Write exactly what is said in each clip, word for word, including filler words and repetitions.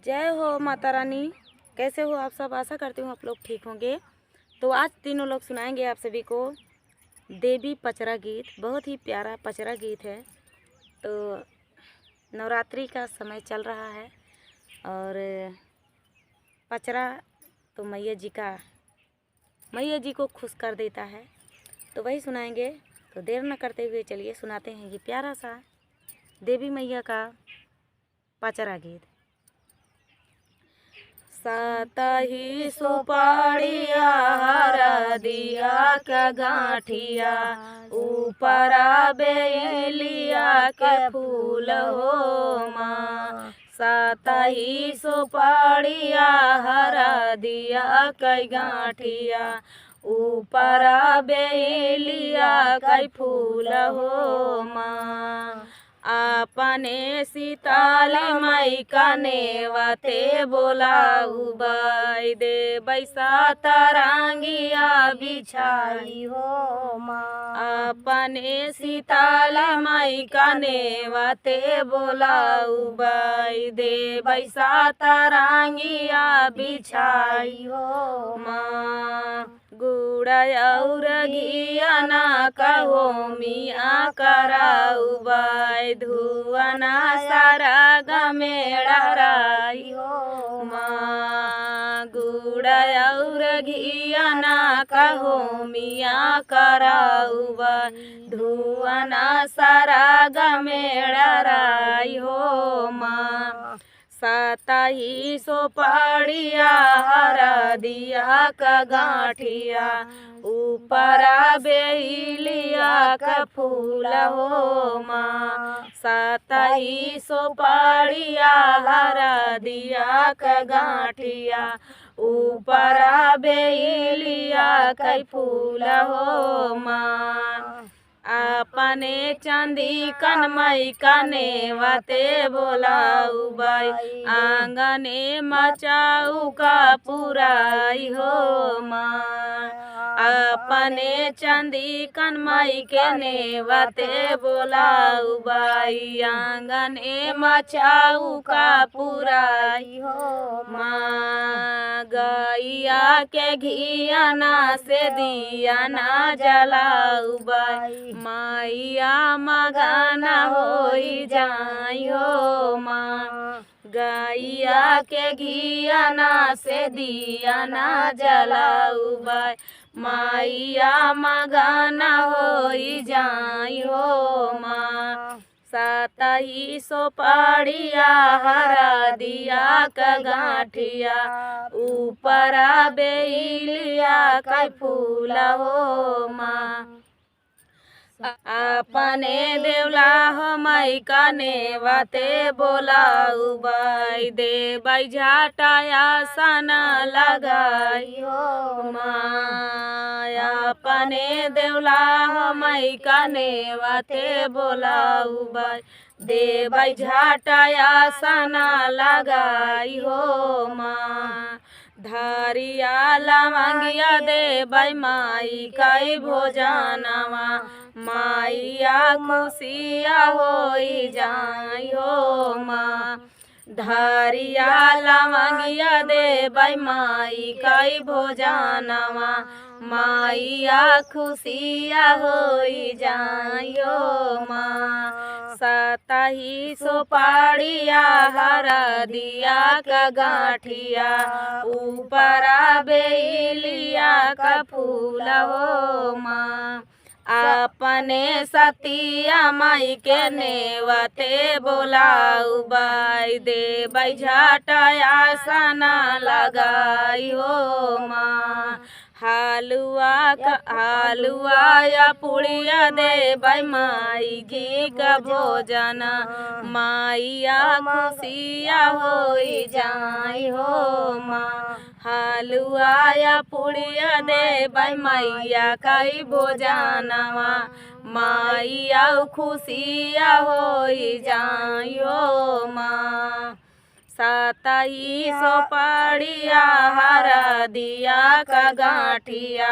जय हो माता रानी, कैसे हो आप सब? आशा करती हूँ आप लोग ठीक होंगे। तो आज तीनों लोग सुनाएंगे आप सभी को देवी पचरा गीत। बहुत ही प्यारा पचरा गीत है। तो नवरात्रि का समय चल रहा है और पचरा तो मैया जी का, मैया जी को खुश कर देता है, तो वही सुनाएंगे। तो देर न करते हुए चलिए सुनाते हैं ये प्यारा सा देवी मैया का पचरा गीत। सातही सुपाड़िया हरदिया के गांठिया, ऊपरा बेलिया के फूल हो माँ। सातही सुपाड़िया हरदिया के गांठिया, ऊपरा बेलिया के फूल हो माँ। अपने सीताली माई का नेवते बोलाउबै, देबै सतरंगिया बिछाई हो माँ। अपने सीताली माई का नेवते बोलाउबै, देबै सतरंगिया बिछाई हो माँ। गुड़ और घियना कहो मिया कराउबै, धुअना सरग में डराई हो माँ। गुड़ और घियना कहो मिया कराउबै, धुअना सरग में डराई हो माँ। सातही सुपाड़िया हरदिया क गांठिया, ऊपरा बेलिया क फूल हो माँ। सातही सुपाड़िया हरदिया क गांठिया, ऊपरा बेलिया क फूल हो माँ। अपने चंदी कन माई का नेवते बोलाउबै, आंगने मा चौका पुराई हो माँ। अपने चंदी कन माई के नेवते बोलाउबै, आंगने मा चौका पुराई हो माँ। गैया के घियना से दियना जलाउबै, मैया मगन होई जाई हो माँ। गैया के घियना से दियना जलाउबै, मैया मगन होई जाई हो माँ। सातही सुपाड़िया हरदिया क गांठिया, ऊपरा बेलिया क फूल हो माँ। अपने देवला हो माई का नेवते बोलाउबै, देबै झटाया सन लगाई हो माँ। अपने देवला हो माई का नेवते बोलाउबै, देबै झटाया सन लगाई हो माँ। धरिया लवंगिया देबै माई कै भोजनवा, मैया खुशिया होई जाई हो माँ। धरिया लवंगिया देबै माई कै भोजनवा, मैया खुशिया होई जाई हो माँ। सातही सुपाड़िया हरदिया क गांठिया, ऊपरा बेलिया क फूल हो माँ। अपने सतिया माई के नेवते बोलाउबै, देबै झटाया सन लगाई हो माँ। हलुआ क-, हलुआ या पुड़िया देबै माई घी क भोजन, मैया खुशिया होई जाई हो माँ। हलुआ या पुड़िया देबै मैया कै भोजनवा, मैया खुशिया होई जाई हो माँ। सातही सुपाड़िया हरदिया क गांठिया,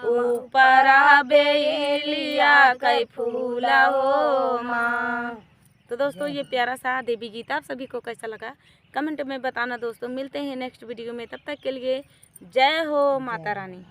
ऊपरा बेलिया कै फूल हो माँ। तो दोस्तों, ये प्यारा सा देवी गीत आप सभी को कैसा लगा, कमेंट में बताना दोस्तों। मिलते हैं नेक्स्ट वीडियो में, तब तक के लिए जय हो माता रानी।